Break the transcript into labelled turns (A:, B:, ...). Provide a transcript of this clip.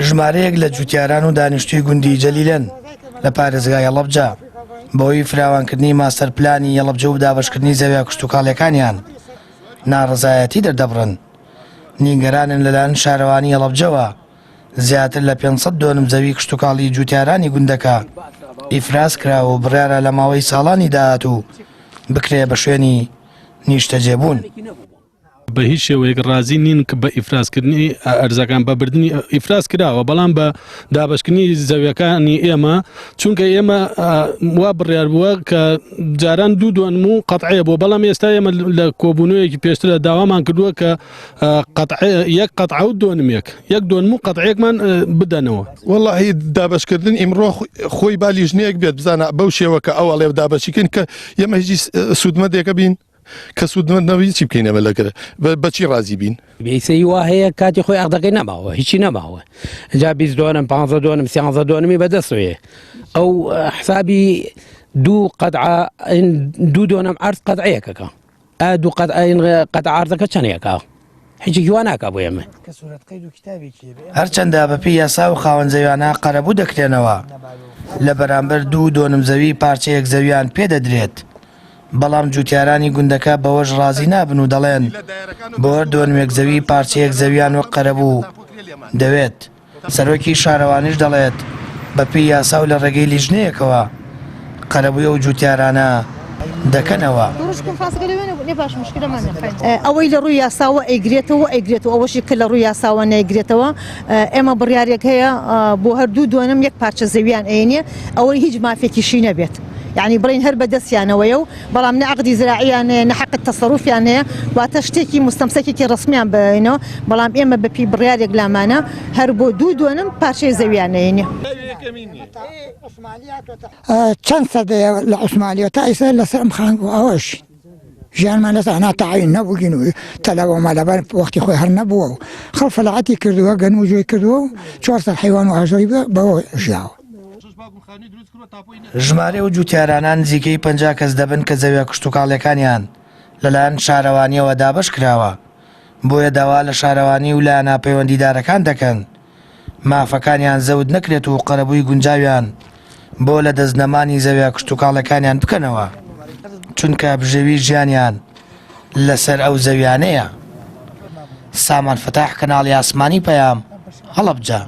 A: ژمارەیەک لە جوتیاران و دانیشتووی گوندی جەلیلەن لە پارێزگای هەڵەبجە بەهۆی فراوانکردنی ماستەر پلانی هەڵەبجە و دابەشکردنی زەویە کشتوکاڵیەکانیان ناڕەزایەتی دەردەبڕن نیگەرانن لەلایەن شارەوانی هەڵەبجەوە زیاتر لە 500 دۆنم زەوی کشتوکاڵی جوتیارانی گوندەکە ئیفراز کراوە و بڕیارە لە ماوەی ساڵانی داهاتوو بکرێ بە شوێنی نیشتەجێبوون.
B: بە هیچ شێوەیەک ڕازی نین کە بە ئیفرازکردنی ئەرزەکان بە بردننی ئیفراز کراوە بەڵام بە دابشکردنی زەویەکانی ئێمە چونکە ئێمە وا بڕیار بووە کە جاران دوو دۆنم و قەتعەیە بۆ بەڵام ئێستا ئێمە لە کۆبوونەوەیەکی پێشترە داوامان کردووە کە یەک قەتعە و دۆنمێک یەک دۆنم و قەتعێکمان بدەنەوە.
C: وەڵاهی دابەشکردن ئیمڕۆ خۆی با لیژنەیەک بێت بزانە بەو شێوە کە ئەو ئەڵێ دابەشیکن کە ئێمە هیچ سوودمەندێکە بین کە سوودمەند نەبین چی بکەین ئێمە لەگەر بەچی ڕازی بین.
D: بیسەی وا هەیە کاتی خۆی عەقدەکەی نەماوە هیچی نەماوە جا 20 دۆنم 15 دۆنم 13 دۆنمی بەدەستەوەیە ئەو حسابی دوو قەدعە دوو دۆنم عەرز قەدعەیەکەکە ئا دوو قەدعە قەدعە عەرزەکە چەندێکە هیچی وا ناکا بۆ ئێمە.
A: هەرچەندە بەپێی یاسا و خاوەن زەویانە قەرەبوو دەکرێنەوە، لە بەرامبەر دوو دۆنم زەوی پارچەیەک زەویان پێدەدرێت، بەڵام جوتیارانی گوندەکە بەوەش ڕازی نابن و دەڵێن بۆ هەر دۆنمێک زەوی پارچەیەک زەویان وەک قەرەبوو دەوێت. سەرۆکی شارەوانیش دەڵێت، بەپێی یاسا و لە ڕێگەی لیژنەیەکەوە قەرەبووی ئەو جووتیارانە دەکەنەوە.
E: ئەوەی لە ڕووی یاساوە ئەیگرێتەوە ئەیگرێتەوە، ئەوەشی کە لە ڕووی یاساوە نایگرێتەوە، ئێمە بڕیارێک هەیە بۆ هەر دوو دۆنم یەک پارچە زەویان ئەیەنێ، ئەوەی هیچ مافێکیشی نەبێت. یانی بڵێین هەر بە دەستیانەوەیە و بەڵام نە عەقدی زراعیان هەیە نە حەقی تەسەروفیان هەیە واتە شتێکی مستەمسەکێکی ڕەسمیان بەینەوە بەڵام ئێمە بە پێی بڕیارێک لامانە هەر بۆ دوو دۆنم پارچەی زەویان نەینێ.
F: چەند سەدەیە لە عوسمانیەوە تا ئیستا لەسەر ئەم خانگ و ئاوەش ژیانمان لەسەر هەنا تەعین نەبووین و تەلەبە و مەلەبەر وەختی خۆی هەر نەبووە و خەڵک فەلاحەتی کردووە گەنم و جۆی کردووە و چوار سەر حەیوان و ئاژەڵی بەوە ژیاوە.
A: ژمارەی ئەو جووتیارانە نزیکەی 50 کەس دەبن کە زەویە کشتوکاڵیەکانیان لەلایەن شارەوانیەوە دابەش کراوە، بۆیە داوا لە شارەوانی و لایەنە پەیوەندیدارەکان دەکەن مافەکانیان زەوت نەکرێت و قەرەبووی گونجاویان بۆ لەدەست نەمانی زەویە کشتوکاڵەکانیان بکەنەوە، چونکە بژێوی ژیانیان لەسەر ئەو زەویانەیە. سامان فەتاح، کەناڵی ئاسمانی پەیام، هەڵەبجە.